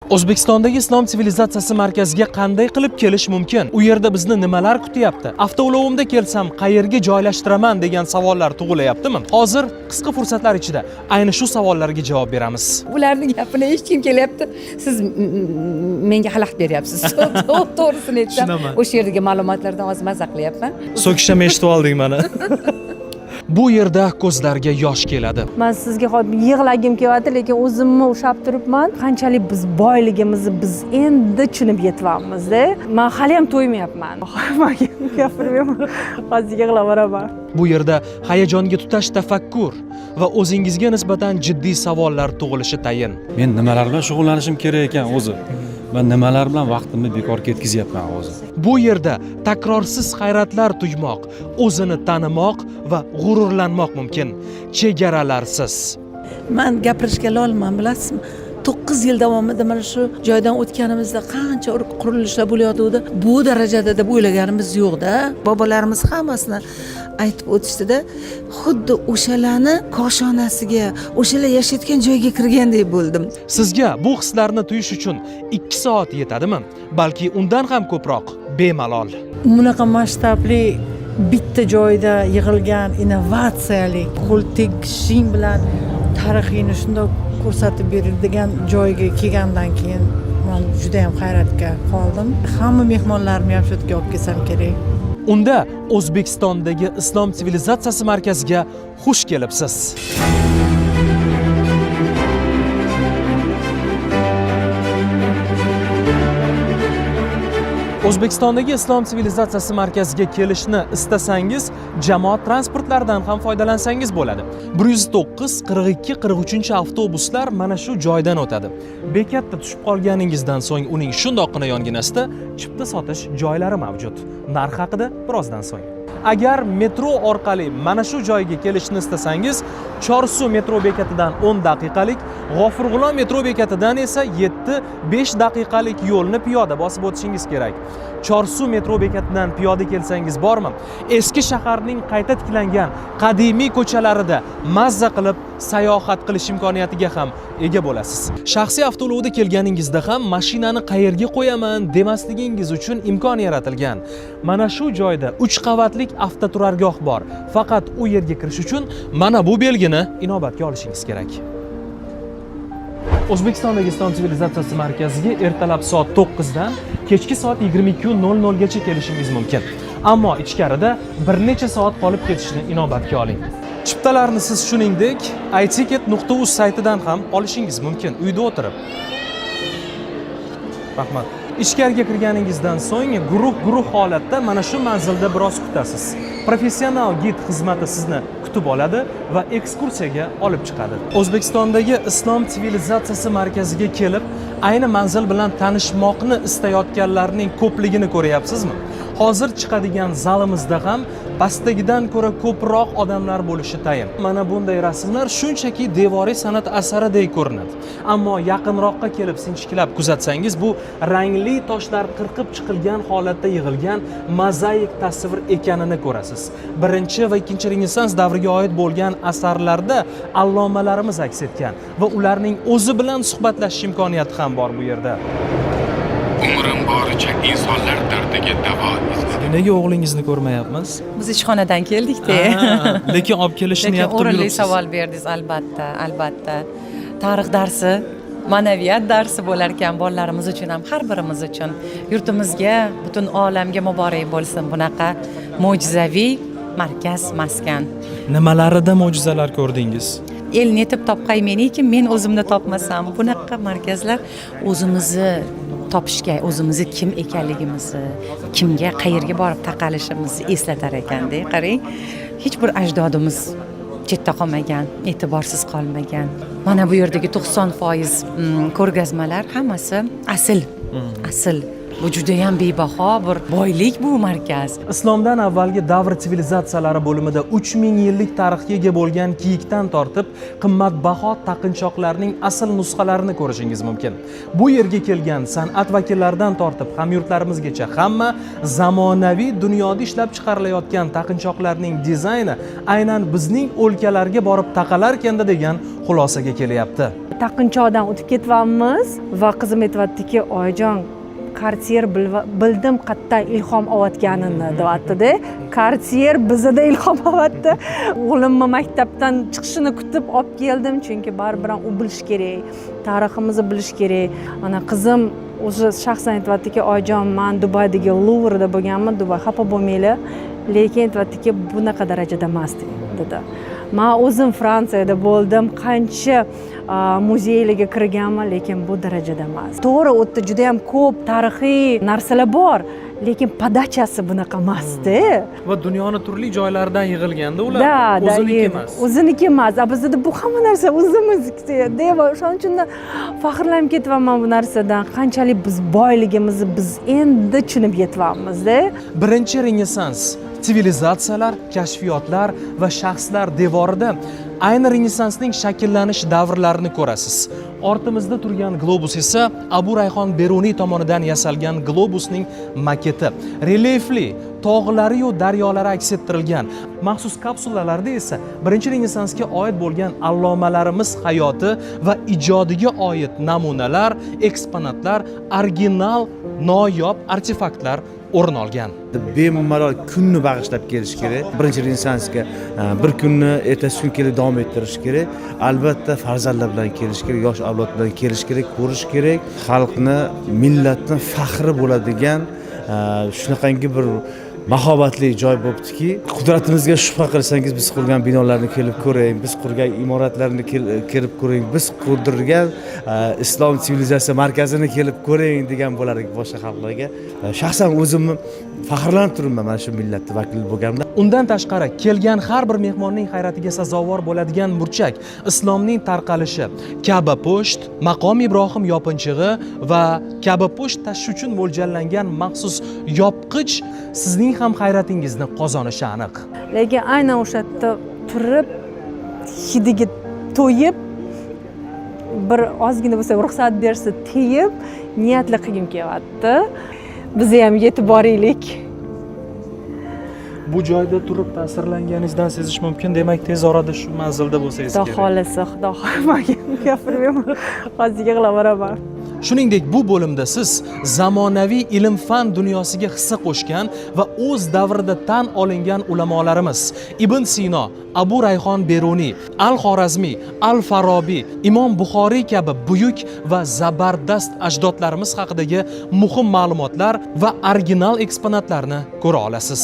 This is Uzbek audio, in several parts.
O'zbekistondagi Islom sivilizatsiyasi markaziga qanday qilib kelish mumkin? U yerda bizni nimalar kutyapti? Avtoulovimda kelsam qayerga joylashtiraman degan savollar tug'ilayaptimi? Hozir qisqa fursatlar ichida ayni shu savollarga javob beramiz. Ularni gapini eshitgim kelyapti. Siz menga xalaqit beryapsiz. To'g'risini aytsam, Tushunaman. o'sha yerdagi ma'lumotlardan hozir maza qilyapman. So'kisham eshitib olding mana. Bu yerda ko'zlarga yosh keladi. Man sizga hozir yig'lagim kelyapti, lekin o'zimni ushlab turibman. Qanchalik biz boyligimizni biz endi tushunib yetyapmizda. Man hali ham to'ymayapman. Man gapirmayman, hozir yig'lab yuboraman. Bu yerda hayajonga tutash tafakkur va o'zingizga nisbatan jiddiy savollar tug'ilishi tayin. Men nimalar bilan shug'ullanishim kerak ekan o'zi va nimalar bilan vaqtimni bekor ketkazyapman o'zi? Bu yerda takrorsiz hayratlar tuymoq, o'zini tanimoq va g'ururlanmoq mumkin. Chegaralarsiz. Man gapirishga lolman, bilasizmi? 9 yil davomida mana shu joydan o'tganimizda qancha qurilishlar bo'layotgandi, bu darajada deb o'ylaganimiz yo'qda. Bobolarimiz hammasini aytib o'tishdida, xuddi o'shalarni koshonasiga, o'shalar yashayotgan joyga kirgandek bo'ldim. Sizga bu hislarni tuyish uchun 2 soat yetadimi? Balki undan ham ko'proq, bemalol. Bunaqa masshtabli bitta joyda yig'ilgan innovatsiyali, qo'l tegishing bilan tarixingni shundoq ko'rsatib beradigan joyga kelgandan keyin man judayam hayratga qoldim. Hamma mehmonlarimni ham shu yerga olib kelsam kerak. Unda O'zbekistondagi Islom sivilizatsiyasi markaziga xush kelibsiz. O'zbekistondagi Islom sivilizatsiyasi markaziga kelishni istasangiz, jamoat transportlaridan ham foydalansangiz bo'ladi. 109 42 43 avtobuslar mana shu joydan o'tadi. Bekatda tushib qolganingizdan so'ng uning shundoqqina yonginasida chipta sotish joylari mavjud. Narx haqida birozdan so'ng. Agar metro orqali mana shu joyga kelishni istasangiz, Chorsu metro bekatidan 10 daqiqalik, G'ofur G'ulom metro bekatidan esa 7-5 daqiqalik yo'lni piyoda bosib o'tishingiz kerak. Chorsu metro bekatidan piyoda kelsangiz bormi? Eski shaharning qayta tiklangan qadimiy ko'chalarida mazza qilib sayohat qilish imkoniyatiga ham ega bo'lasiz. Shaxsiy avtoulovda kelganingizda ham mashinani qayerga qo'yaman demasligingiz uchun imkon yaratilgan. Mana shu joyda 3 qavatlik avtoturargoh bor. Faqat u yerga kirish uchun mana bu belgini inobatga olishingiz kerak. O'zbekistondagi Islom sivilizatsiyasi markaziga ertalab soat 9 dan kechki soat 22:00 gacha kelishingiz mumkin. Ammo ichkarida bir necha soat qolib ketishni inobatga oling. Chiptalarni siz shuningdek iticket.uz saytidan ham olishingiz mumkin uyda o'tirib. Rahmat. Ichkariga kirganingizdan so'ng guruh-guruh holatda mana shu manzilda biroz kutasiz. Professional gid xizmati sizni kutib oladi va ekskursiyaga olib chiqadi. O'zbekistondagi Islom sivilizatsiyasi markaziga kelib, ayni manzil bilan tanishmoqni istayotganlarning ko'pligini ko'ryapsizmi? Hozir chiqadigan zalimizda ham pastdagidan ko'ra ko'proq odamlar bo'lishi tayin. Mana bunday rasmlar shunchaki devoriy san'at asaridek ko'rinadi. Ammo yaqinroqqa kelib sinchiklab kuzatsangiz, bu rangli toshlar qirqib chiqilgan holatda yig'ilgan mozaik tasvir ekanini ko'rasiz. Birinchi va ikkinchi Renessans davriga oid bo'lgan asarlarda allomalarimiz aks etgan va ularning o'zi bilan suhbatlashish imkoniyati ham bor bu yerda. Umrim boricha insonlar dardiga davo izladim. Nega o'g'lingizni ko'rmayapmiz? Biz ishxonadan keldikda. Lekin olib kelishni Lekin niyat qilib o'rinli yuribsiz. savol berdingiz, albatta, albatta. Tarix darsi, ma'naviyat darsi bo'lar ekan bolalarimiz uchun ham, har birimiz uchun. Yurtimizga, butun olamga muborak bo'lsin bunaqa mo'jizaviy markaz, maskan. Nimalarida mo'jizalar ko'rdingiz? El netib topqay meniki, men o'zimni topmasam. Bunaqa markazlar o'zimizni topishga, o'zimizni kim ekanligimizni, kimga, qayerga borib taqalishimizni eslatar ekanda. Qarang, hech bir ajdodimiz chetda qolmagan, e'tiborsiz qolmagan. Mana bu yerdagi 90% ko'rgazmalar hammasi asl, asl. Bu judayam bebaho bir boylik bu markaz. Islomdan avvalgi davr sivilizatsiyalari bo'limida 3000 yillik tarixga ega bo'lgan kiyikdan tortib qimmatbaho taqinchoqlarning asl nusxalarini ko'rishingiz mumkin. Bu yerga kelgan san'at vakillaridan tortib hamyurtlarimizgacha hamma zamonaviy dunyoda ishlab chiqarilayotgan taqinchoqlarning dizayni aynan bizning o'lkalarga borib taqalarkanda degan xulosaga kelyapti. Taqinchoqdan o'tib ketyapmiz va qizim aytyaptiki, oyijon, Cartier bildim qayerdan ilhom olayotganini, deyaptida. Cartier bizada ilhom olyapti. O'g'limni maktabdan chiqishini kutib olib keldim, chunki baribir ham u bilishi kerak, tariximizni bilish kerak. Ana qizim o'zi shaxsan aytyaptiki, oyijon, man Dubaydagi Luvrda bo'lganman, Dubay, xafa bo'lmanglar, lekin aytyaptiki, bunaqa darajada emas, dedi. Man o'zim Fransiyada bo'ldim, qancha muzeylarga kirganman, lekin bu darajada emas. To'g'ri, u yerda juda yam ko'p tarixiy narsalar bor, lekin подача si bunaqa emasda. Va dunyoni turli joylaridan yig'ilganda ular, Да. o'ziniki emas. O'ziniki emas. A bizada bu hamma narsa o'zimiznikida va o'shaning uchun faxrlanib ketyapman bu narsadan. Qanchalik biz boyligimizni biz endi tushunib yetyapmizda. Birinchi Renessans sivilizatsiyalar, kashfiyotlar va shaxslar devorida ayni Renessansning shakllanish davrlarini ko'rasiz. Ortimizda turgan globus esa Abu Rayhon Beruniy tomonidan yasalgan globusning maketi. Relyefli tog'lari-yu daryolari aks ettirilgan maxsus kapsulalarda esa birinchi Renessansga oid bo'lgan allomalarimiz hayoti va ijodiga oid namunalar, eksponatlar, original noyob artefaktlar o'rin olgan. Bemalol kunni bag'ishlab kelish kerak birinchi Renessansga. Bir kunni ertasi kun kelib davom ettirish kerak. Albatta, farzandlar bilan kelish kerak, yosh avlod bilan kelish kerak, ko'rish kerak. Xalqni, millatni faxri bo'ladigan shunaqangi bir mahobatli joy bo'libdiki, qudratimizga shubha qilsangiz, biz qurgan binolarni kelib ko'ring, biz qurgan imoratlarni kelib ko'ring, biz qurdirgan islom sivilizatsiya markazini kelib ko'ring degan bo'lar edik boshqa xalqlarga. Shaxsan o'zimni faxrlanib turibman mana shu millatni vakili bo'lganimdan. Undan tashqari, kelgan har bir mehmonning hayratiga sazovor bo'ladigan burchak islomning tarqalishi, Ka'ba pusht, maqom Ibrohim yopinchig'i va Ka'ba pusht tashish uchun mo'ljallangan maxsus yopqich sizning ham hayratingizni qozonishi aniq. Lekin aynan o'sha yerda turib, hidiga to'yib, bir ozgina bo'lsa ruxsat bersa tegib, niyatli qilgim kelyapti. Biza ham yetib boraylik. Bu joyda turib ta'sirlanganingizdan sezish mumkin, demak, tez orada shu manzilda bo'lsangiz Xudo xohlasa, xudo xohlasa, gapirmayman, hozir yig'lab yuboraman. Shuningdek, bu bo'limda siz zamonaviy ilm-fan dunyosiga hissa qo'shgan va o'z davrida tan olingan ulamolarimiz Ibn Sino, Abu Rayhon Beruniy, Al-Xorazmiy, Al-Farobiy, Imom Buxoriy kabi buyuk va zabardast ajdodlarimiz haqidagi muhim ma'lumotlar va original eksponatlarni ko'ra olasiz.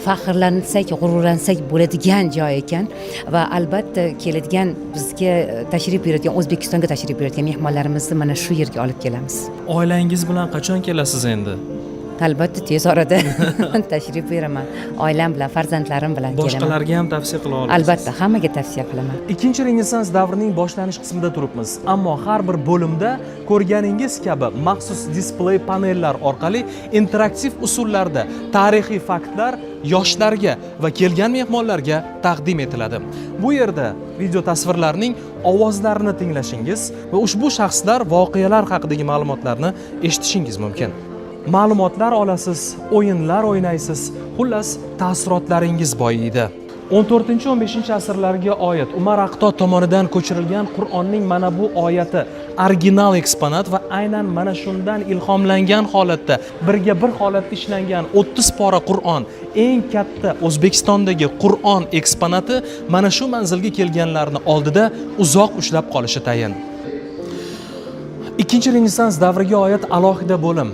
Faxrlansak, g'ururlansak bo'ladigan joy ekan va albatta keladigan, bizga tashrif buyuradigan, O'zbekistonga tashrif buyuradigan mehmonlarimizni mana shu yerga olib kelamiz. Oilangiz bilan qachon kelasiz endi? Albatta, tez orada tashrif buyuraman, oilam bilan, farzandlarim bilan kelaman. Boshqalarga ham tavsiya qila olasiz. Albatta, hammaga tavsiya qilaman. Ikkinchi Renessans davrining boshlanish qismida turibmiz, ammo har bir bo'limda ko'rganingiz kabi maxsus displey panellar orqali interaktiv usullarda tarixiy faktlar yoshlarga va kelgan mehmonlarga taqdim etiladi. Bu yerda video tasvirlarning ovozlarini tinglashingiz va ushbu shaxslar, voqealar haqidagi ma'lumotlarni eshitishingiz mumkin. Ma'lumotlar olasiz, o'yinlar o'ynaysiz, xullas, taassurotlaringiz boyiydi. 14-15 asrlarga oid Umar Aqto tomonidan ko'chirilgan Qur'onning mana bu oyati original eksponat va aynan mana shundan ilhomlangan holatda birga bir holatda ishlangan 30 pora Qur'on, eng katta O'zbekistondagi Qur'on eksponati mana shu manzilga kelganlarni oldida uzoq ushlab qolishi tayin. Ikkinchi Renessans davriga oid alohida bo'lim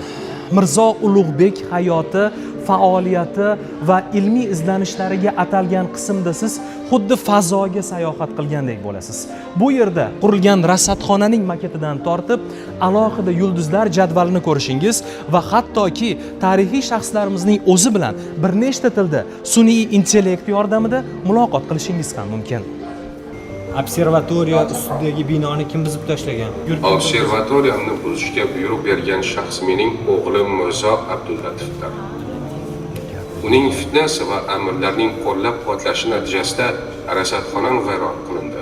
Mirzo Ulug'bek hayoti, faoliyati va ilmiy izlanishlariga atalgan qismda siz xuddi fazoga sayohat qilgandek bo'lasiz. Bu yerda qurilgan rasadxonaning maketidan tortib alohida yulduzlar jadvalini ko'rishingiz va hattoki tarixiy shaxslarimizning o'zi bilan bir nechta tilda sun'iy intellekt yordamida muloqot qilishingiz ham mumkin. Observatoriya ustidagi binoni kim buzib tashlagan? Observatoriyamni buzishga buyruq bergan shaxs mening o'g'lim Mirzo Abdullatifdir. Uning fitnasi va amirlarning qo'llab-quvvatlashi natijasida rasadxonam vayron qilindi.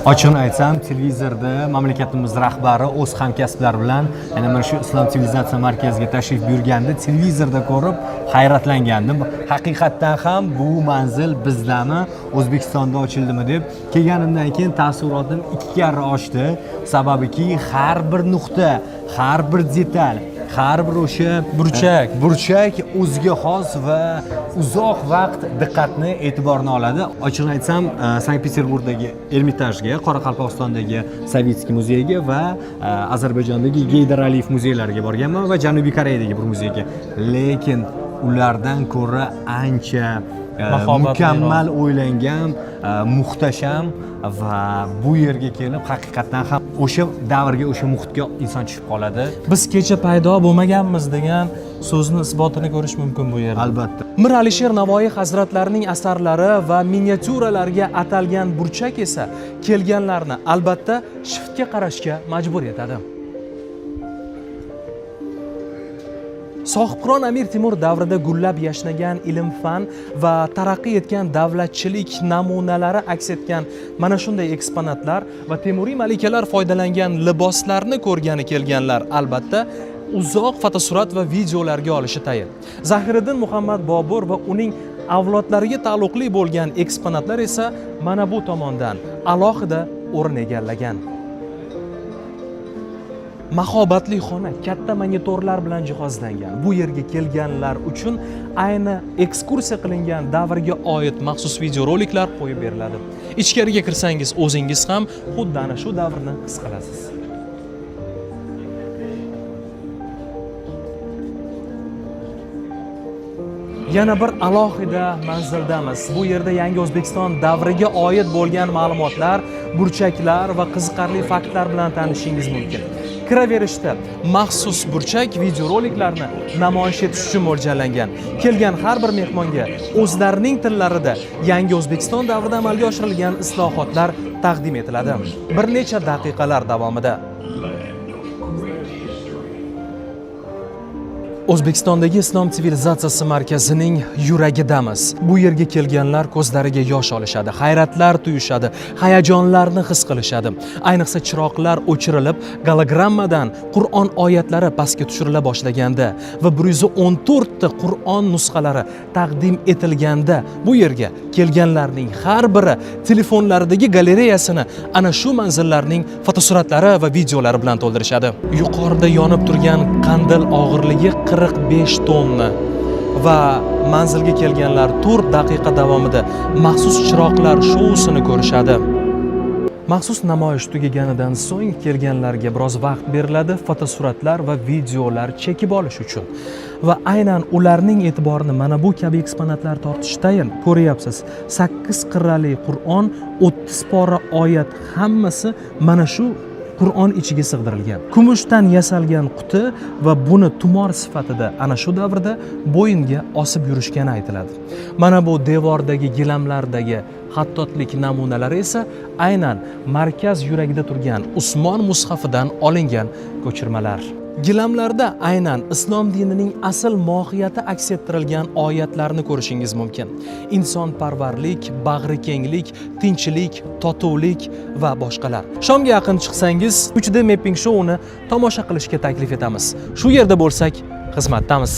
Ochig'ini aytsam, televizorda mamlakatimiz rahbari o'z hamkasblari bilan aynan mana shu Islom sivilizatsiya markaziga tashrif buyurganda televizorda ko'rib hayratlangandim. Haqiqatdan ham bu manzil bizdami, O'zbekistonda ochildimi deb kelganimdan keyin taassurotim ikki karra oshdi. Sababiki har bir nuqta, har bir detal, har bir o'sha burchak o'ziga xos va uzoq vaqt diqqatni, e'tiborni oladi. Ochig'ini aytsam, Sankt Peterburgdagi Ermitajga, Qoraqalpog'istondagi Savitskiy muzeyiga va Ozarbayjondagi Geydar Aliyev muzeylariga borganman va Janubiy Koreyadagi bir muzeyga. Lekin ulardan ko'ra ancha Mahobatliroq. mukammal o'ylangan, muhtasham va bu yerga kelib haqiqatdan ham o'sha davrga, o'sha muhitga inson tushib qoladi. Biz kecha paydo bo'lmaganmiz degan so'zni isbotini ko'rish mumkin bu yerda. Albatta. Mir Alisher Navoiy hazratlarining asarlari va miniatyuralariga atalgan burchak esa kelganlarni albatta shiftga qarashga majbur etadi. Sohibqiron Amir Temur davrida gullab yashnagan ilm-fan va taraqqiy etgan davlatchilik namunalari aks etgan mana shunday eksponatlar va Temuriy malikalar foydalangan liboslarni ko'rgani kelganlar albatta uzoq fotosurat va videolarga olishi tayin. Zahiriddin Muhammad Bobur va uning avlodlariga taalluqli bo'lgan eksponatlar esa mana bu tomondan alohida o'rin egallagan. Mahobatli xona katta monitorlar bilan jihozlangan. Bu yerga kelganlar uchun ayni ekskursiya qilingan davrga oid maxsus videoroliklar qo'yib beriladi. Ichkariga kirsangiz o'zingiz ham xuddi ana shu davrni his qilasiz. Yana bir alohida manzildamiz. Bu yerda yangi O'zbekiston davriga oid bo'lgan ma'lumotlar, burchaklar va qiziqarli faktlar bilan tanishingiz mumkin. Kiraverishda maxsus burchak videoroliklarni namoyish etish uchun mo'ljallangan. Kelgan har bir mehmonga o'zlarining tillarida yangi O'zbekiston davrida amalga oshirilgan islohotlar taqdim etiladi. Bir necha daqiqalar davomida. O'zbekistondagi Islom sivilizatsiyasi markazining yuragidamiz. Bu yerga kelganlar ko'zlariga yosh olishadi, hayratlar tuyishadi, hayajonlarni his qilishadi. Ayniqsa chiroqlar o'chirilib, gologrammadan Qur'on oyatlari pastga tushirila boshlaganda va 114 ta Qur'on nusxalari taqdim etilganda bu yerga kelganlarning har biri telefonlaridagi galereyasini ana shu manzillarning fotosuratlari va videolari bilan to'ldirishadi. Yuqorida yonib turgan qandil og'irligi 45 tonna va manzilga kelganlar 4 daqiqa davomida maxsus chiroqlar shousini ko'rishadi. Maxsus namoyish tugaganidan so'ng kelganlarga biroz vaqt beriladi fotosuratlar va videolar chekib olish uchun. Va aynan ularning e'tiborini mana bu kabi eksponatlar tortishi tayin. Ko'ryapsiz, 8 qirrali Qur'on, 30 pora oyat hammasi mana shu Qur'on ichiga sig'dirilgan. Kumushdan yasalgan quti va buni tumor sifatida ana shu davrda bo'yinga osib yurishgani aytiladi. Mana bu devordagi gilamlardagi xattotlik namunalari esa aynan markaz yuragida turgan Usmon mushafidan olingan ko'chirmalar. Gilamlarda aynan islom dinining asl mohiyati aks ettirilgan oyatlarni ko'rishingiz mumkin. Insonparvarlik, bag'rikenglik, tinchlik, totuvlik va boshqalar. Shomga yaqin chiqsangiz 3D mapping shouni tomosha qilishga taklif etamiz. Shu yerda bo'lsak, xizmatdamiz.